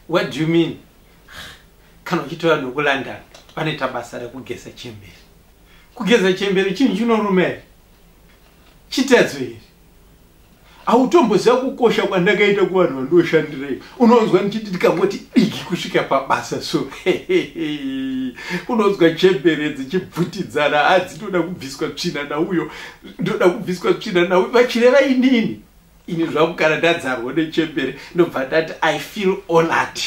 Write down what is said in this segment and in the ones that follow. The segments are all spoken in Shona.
What do you mean? Kana uchitora nokuLondon, vanoita basa rekugeza chembere. Kugeza chembere chinhu chinoruma here? Chitadzo here? Hautomboziva kukosha kwandakaita kuvanhu vandoshandirai. Unonzwa ndichiti ndikangoti diki kusvika pabasa, so unonzwa chembere dzichibvutidzana, hadzi ndoda kubviswa tsvina nauyo, ndoda kubviswa tsvina nauyo, vachireva inini. Ini zvangu kana ndadzarwa nechembere, ndobva ndati, "I feel honored."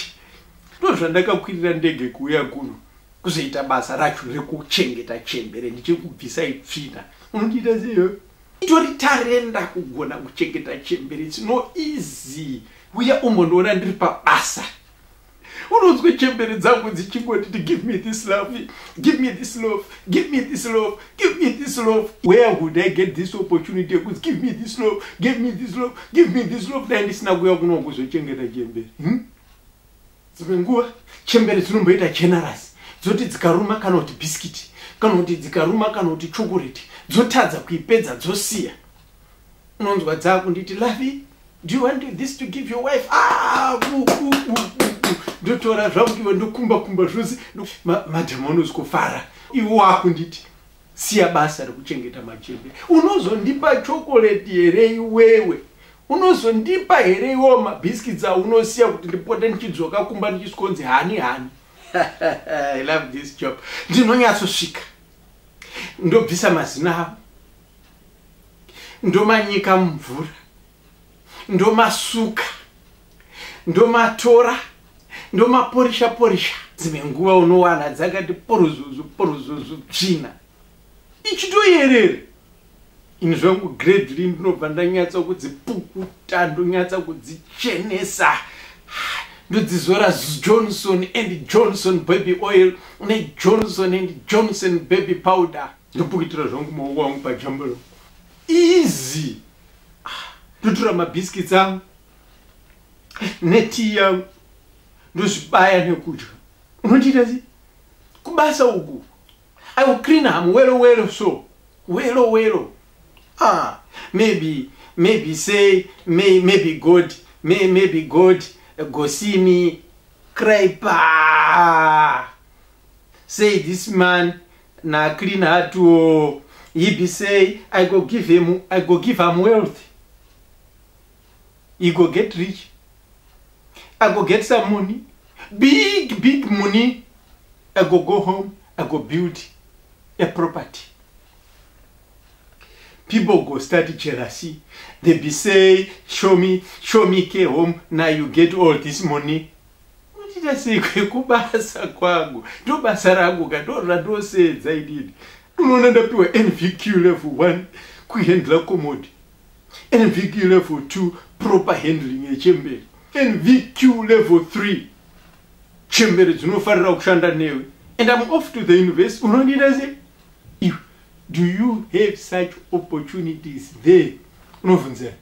Ndo zvandakakwirira ndege kuuya kuno kuzoita basa racho rekuchengeta chembere, ndichikubvisai tsvina. Unondiita seyo? Itori tarenda kugona kuchengeta chembere. It's no easy. Uya umbondiona ndiri pabasa, unonzwa chembere dzangu dzichingotiti, "Give me this love, give me this love, give me this love, give me this love." Where would I get this opportunity yekuti, "Give me this love, give me this love, give me this love," dai ndisina kuuya kuno kuzochengeta chembere, Dzimwe nguva chembere dzinomboita generous, dzoti dzikaruma kana kuti bhisikiti, kana kuti dzikaruma kana kuti chokoreti, dzotadza kuipedza, dzosiya. Unonzwa dzakunditi, "Lovey, do you want this to give your wife?" Ah, bu, bu, bu, bu, bu. Ndotora zvangu iwe, ndokumba kumba zvose. Madhamu anozikufara. Iwe wakunditi siya basa rekuchengeta machembere. Unozondipa chokoreti here iwewe? Unozondipa here iwewo mabhiskits aunosiya kuti ndipote ndichidzoka kumba ndichiskonzi, "Honey, honey"? I love this job. Ndinonyatsosvika, ndobvisa mazino avo, ndomanyika mumvura, ndomasuka, ndomatora, ndomaporisha porisha. Dzimwe nguva unowana dzakati poruzuzu poruzuzu, tsvina ichitoyerera. Ini zvangu gradely ndinobva ndanyatsa kudzipukuta, ndonyatsa kudzichenesa, ndodzizora Johnson and Johnson baby oil neJohnson and Johnson baby powder, ndopukitira zvangu maoko angu pajambaro, easy. Ndotora mabhiskits angu netii yangu, ndozvibaya nekudya. Unondiita sei kubasa uku? I will clean am well well, so well well. Ah, maybe say maybe God maybe God go see me cry pa, say this man na clean heart o. He be say I go give him wealth, he go get rich, I go get some money, big big money. I go go home, I go build a property. People go start jealousy. They be say, "Show me, show me care home. Now you get all this money." Unochiita sei kwekubasa kwangu? Ndo basa rangu ka, ndo randosedza inini. Unoona ndapiwa NVQ level 1 kuhandla commode, NVQ level 2 proper handling yechembere, NVQ level 3 chembere dzinofarira kushanda newe, and I'm off to the university. Unondiita sei iwe? Do you have such opportunities there? Unovhunzera.